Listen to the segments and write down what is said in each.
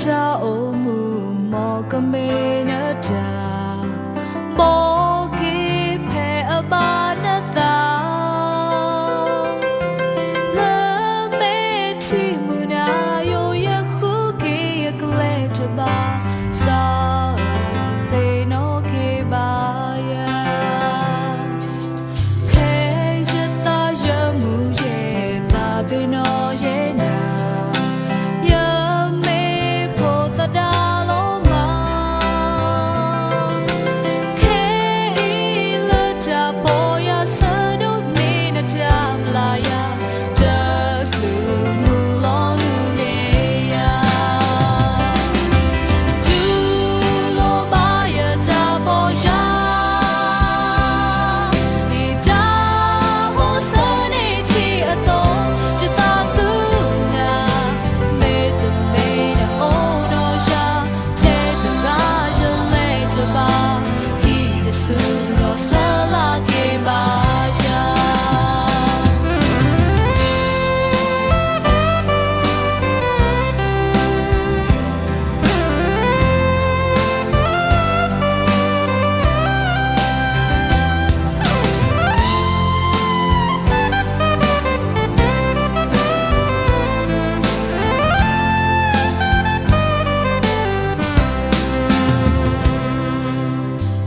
တၢ်အိၣ်မူ မ်ကမ့ၢ်နတၢ်, မ်က့ၤဖဲအဘၣ်နသး, လၢမ့ၢ်ထံမုၢ်နၤယိာ် ယဃုက့ၤယကျဲတဘၣ်, စီၤသ့ၣ်နီၣ်က့ၤဘၣ်ယၤ ခဲအံၤယသးယမူယဲ သးပ့ၤနီၣ်ယဲနၤ, ယမ့ၢ်ဖိသဒါလီၤမး, ခဲအံၤလၢတၢ်ပီၢ်ယၤဆၢဒိၣ်န့ၣ်နတၢ်ဘျးယၤ, တချုးမုၢ်လီၤနုာ်န့ၣ်ယၤ တူၢ်လိာ်ဘၣ်ယတၢ်ပီၢ်ယၤ, မ့ၢ်တၢ်အိၣ်ဆၢန့ၢ်ထံအသိး, ယသးသူနၤ, မ့တမ့ၢ်နအိၣ်ဒီးယၤ, ထဲတဂၤယလဲၤတဘၣ်, ဟံးယဆူဒီးဆှၢလၢက့ၤဘၣ်ယၤ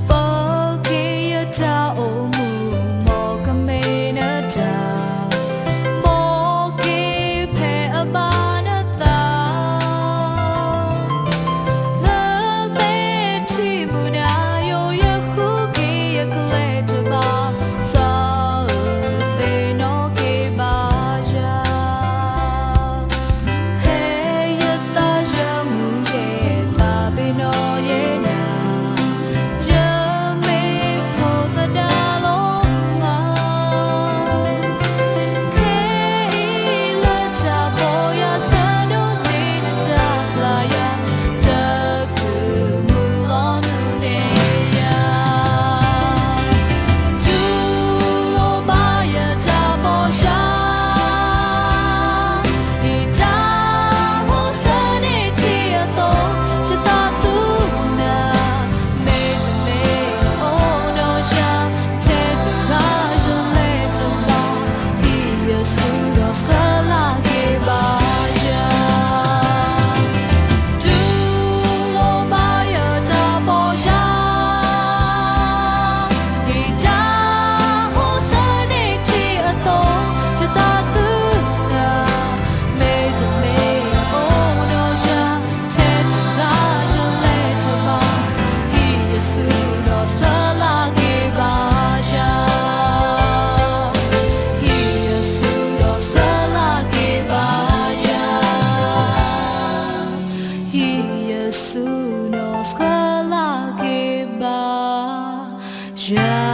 ပက့ၤယတၢ်အိၣ်မူ မ်ကမ့ၢ်နတၢ်, မ်က့ၤဖဲအဘၣ်နသး, လၢမ့ၢ်ထံမုၢ်နၤယိာ် ယဃုက့ၤယကျဲတဘၣ်, စီၤသ့ၣ်နီၣ်က့ၤဘၣ်ယၤ ဖဲယသးယမူယဲ သးပ့ၤနီၣ်ယဲနၤ, ယမ့ၢ်ဖိသဒါလီၤမး, ခဲအံၤလၢတၢ်ပီၢ်ယၤဆၢဒိၣ်န့ၣ်နတၢ်ဘျးယၤ, တချုးမုၢ်လီၤနုာ်န့ၣ်ယၤ တူၢ်လိာ်ဘၣ်ယတၢ်ပီၢ်ယၤ, မ့ၢ်တၢ်အိၣ်ဆၢန့ၢ်ထံအသိး, ယသးသူနၤ, မ့တမ့ၢ်နအိၣ်ဒီးယၤ, ထဲတဂၤယလဲၤတဘၣ်, ဟံးယဆူဒီးဆှၢလၢက့ၤဘၣ်ယၤ တူၢ်လိာ်ဘၣ်ယတၢ်ပီၢ်ယၤ, မ့ၢ်တၢ်အိၣ်ဆၢန့ၢ်ထံအသိး, ယသးသူနၤ, မ့တမ့ၢ်နအိၣ်ဒီးယၤ, ထဲတဂၤယလဲၤတဘၣ်, ဟံးယဆူဒီးဆှၢလၢက့ၤဘၣ်ယၤ ဟံးယဆူဒီးဆှၢလၢက့ၤဘၣ်ယၤ, ဟံးယဆူဒီးဆှၢလၢက့ၤဘၣ်ယၤ